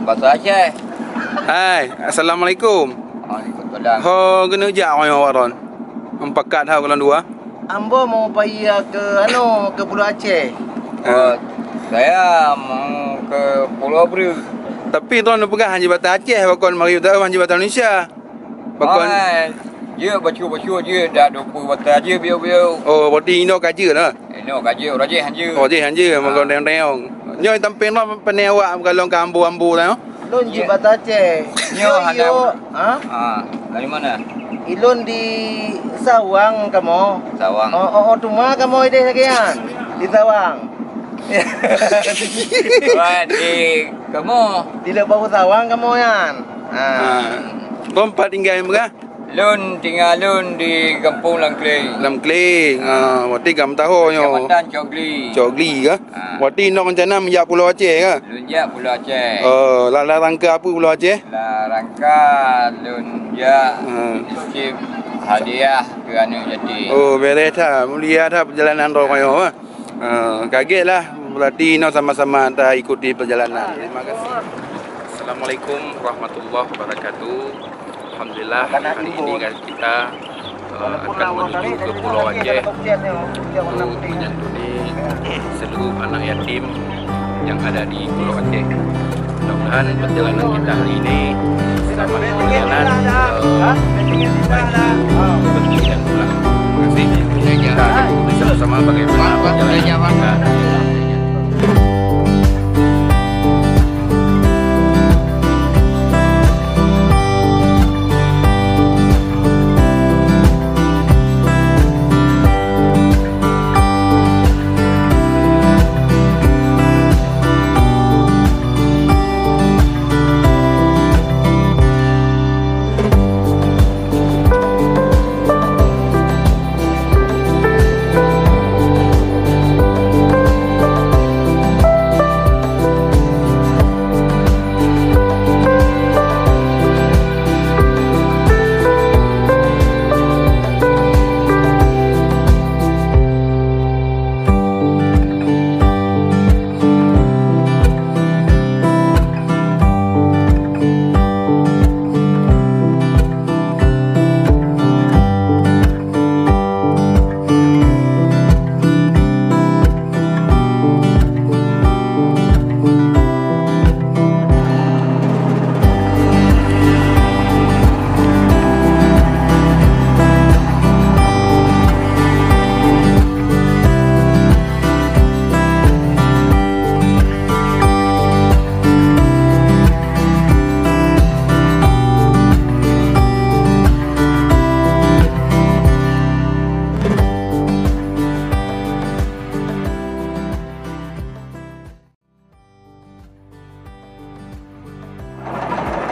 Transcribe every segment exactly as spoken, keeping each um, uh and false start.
Bahasa Aceh. Hai, assalamualaikum. Waalaikumsalam. Ho, keuneuk jak awak nyoe, Ron? Mupakat ha golom dua. Ambo mau paya ke, anu, ke Pulo Aceh. Ha. Oh, saya mau ke Pulo Breu. Tapi droen neupeugah han jeuet bak Aceh, pakon mari bak Aceh, han jeuet bak Indonesia. Pakon? Hai, jeuet bacut-bacut jeuet, dak dua puluh bata jeuet biôk-biôk. Oh, berarti inoe ka jeuet lah. Inoe ka jeuet, rajih han jeuet. Oh, rajih han jeuet, ha. Meugon teunyong-teunyong. Nyoe tampéng droen pane awak meukalon ka ambu-ambu lah, nyoe? Lôn jeuet bata Aceh. Nyoe hana. Ha? Ha, dari mana? Ilôn di Sawang kamoe. Sawang. Oh, oh, oh, teuma kamoe ideh lagèe nyan. Di Sawang. Wah, di kamoe. Di Leuet Baweuh Sawang kamoe nyan. Ha. Ha. Droen pat tinggai meugah? Lôn tinggai lôn di Gampông Lam Kling. Lam Kling. Ha, berarti gam tahu nyoe. Kecamatan Cok Gli. Cok Gli kah? Ha. Berarti nyoe rencana meujak Pulo Aceh kah? Lôn jak Pulo Aceh. Oh, la, la rangka apa Pulo Aceh? La rangka lôn jak, ha, titip hadiah keu aneuk yatim. Oh, bereh that. Mulia that perjalanan droen nyoe, ha. Ah, ka gèt lah, berarti nyoe sama-sama ta ikuti perjalanan. Terima kasih. Assalamualaikum warahmatullahi wabarakatuh. Alhamdulillah, hari ini kita, eh, akan menuju ke Pulo Aceh untuk menyantuni seluruh anak yatim yang ada di Pulo Aceh. Mudah-mudahan perjalanan kita hari ini selamat perjalanan, eh, menuju pergi dan pulang. Terima kasih. Kita akan ikuti sama-sama bagaimana perjalanan kita.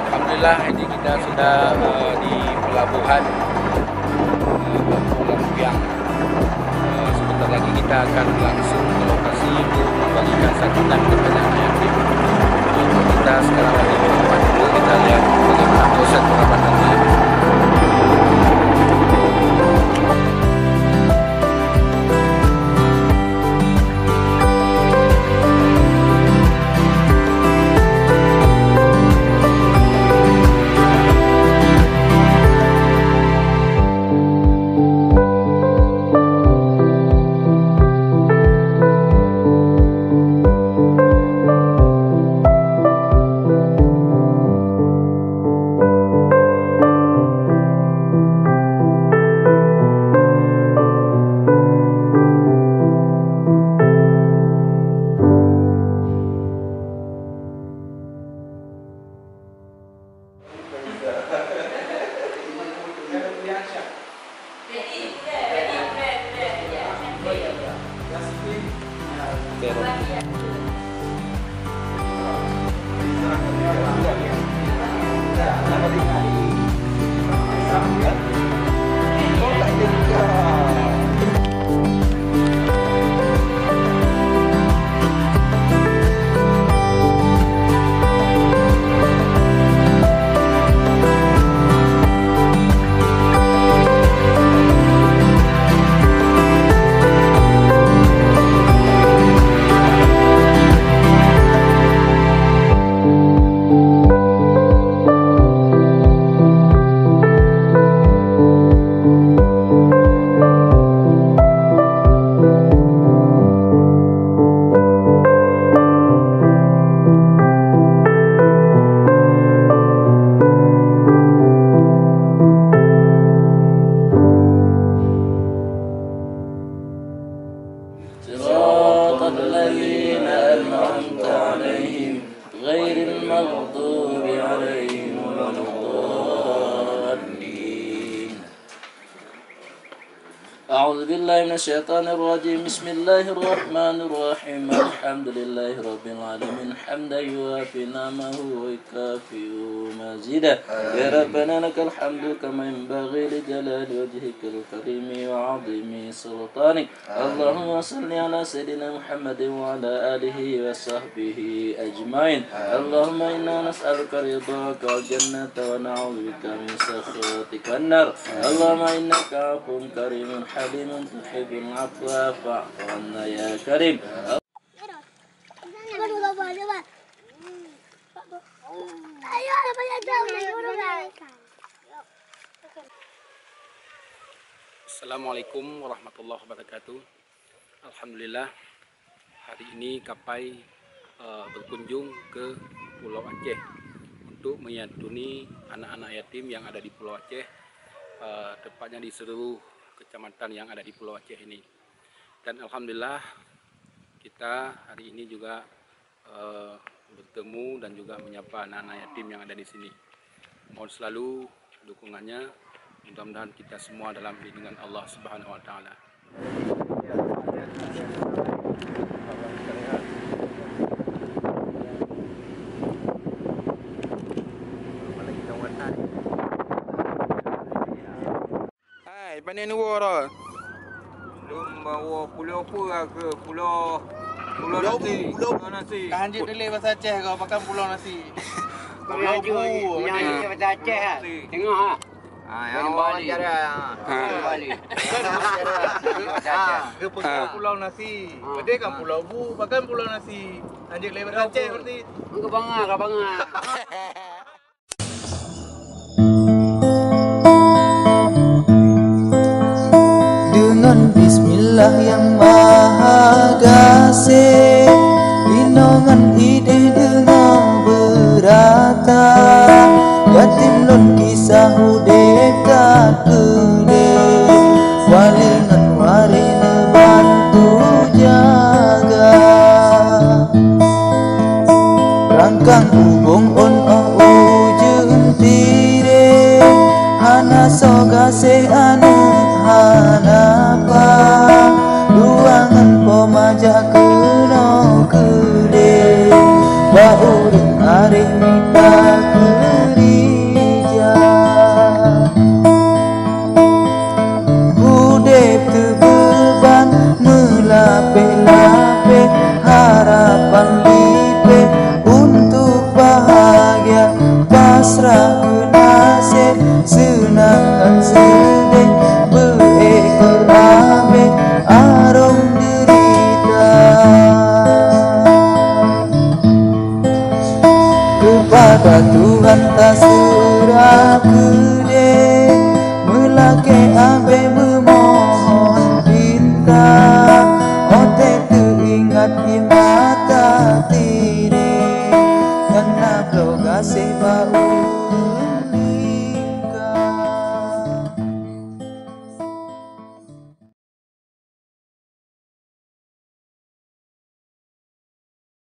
Alhamdulillah, ini kita sudah, eh, di pelabuhan, eh, Kampung Lampiang. Eh, sebentar lagi kita akan langsung ke lokasi untuk membagikan santunan kepada anak yatim. Kita sekarang lagi ke tempat dulu, kita lihat bagaimana proses perabotannya. أعوذ بالله من الشيطان الرجيم. بسم الله الرحمن الرحيم. الحمد لله رب العالمين، حمدا يوافي نعمه ويكافئ مزيده. يا ربنا لك الحمد كما ينبغي لجلال وجهك الكريم وعظيم سلطانك. اللهم صل على سيدنا محمد وعلى آله وصحبه أجمعين. اللهم إنا نسألك رضاك والجنة ونعوذ بك من سخطك والنار. اللهم إنك عفو كريم حليم تحب العفو فاعف عنا يا كريم. Assalamualaikum warahmatullahi wabarakatuh. Alhamdulillah, hari ini Kapai, eh, berkunjung ke Pulau Aceh untuk menyantuni anak-anak yatim yang ada di Pulau Aceh, eh, tepatnya di seluruh kecamatan yang ada di Pulau Aceh ini. Dan alhamdulillah, kita hari ini juga, eh, bertemu dan juga menyapa anak-anak yatim yang ada di sini. Mohon selalu dukungannya. Mudah-mudahan kita semua dalam lindungan Allah Subhanahu Wa Taala. Hai, pane neuwoe droe? Lôn bawoe pulo peue ke? Pulo, pulo nasi. Pulo nasi. Ka hanjeuet tuléh bahasa Aceh ko, pakon pulo nasi? Pulo bu. Nyan bahasa Aceh, ah. Tengok, ah. Ah, yang bawah cara, ah. Ah. Balik. Bahasa Aceh. Ah, ke pulo nasi. Ah. Padahai kan pulo bu, pakon pulo nasi? Hanjeuet tuléh bahasa Aceh berarti. Ka banga, ka banga. Deungon bismillah nyang maha gaséh, inongan idéh deungon beurata, yatim lôn kisah udép that keudéh, wali ngon waréh neubantu jaga. Rangkang ubông ôn óh ujeuen tireng, hana soe gaséh aneuk hana pah. Dua ngon po majak keunoe keudéh, bak ureueng aréh mita keurija. Udép teubeuban meulapéh-lapéh, harapan lipéh untuk bahagia. Pasrah keu naseb, seunang ngon seudeh, beu-ék keu abéh arông deurita. Keupada Tuhan taseurah keu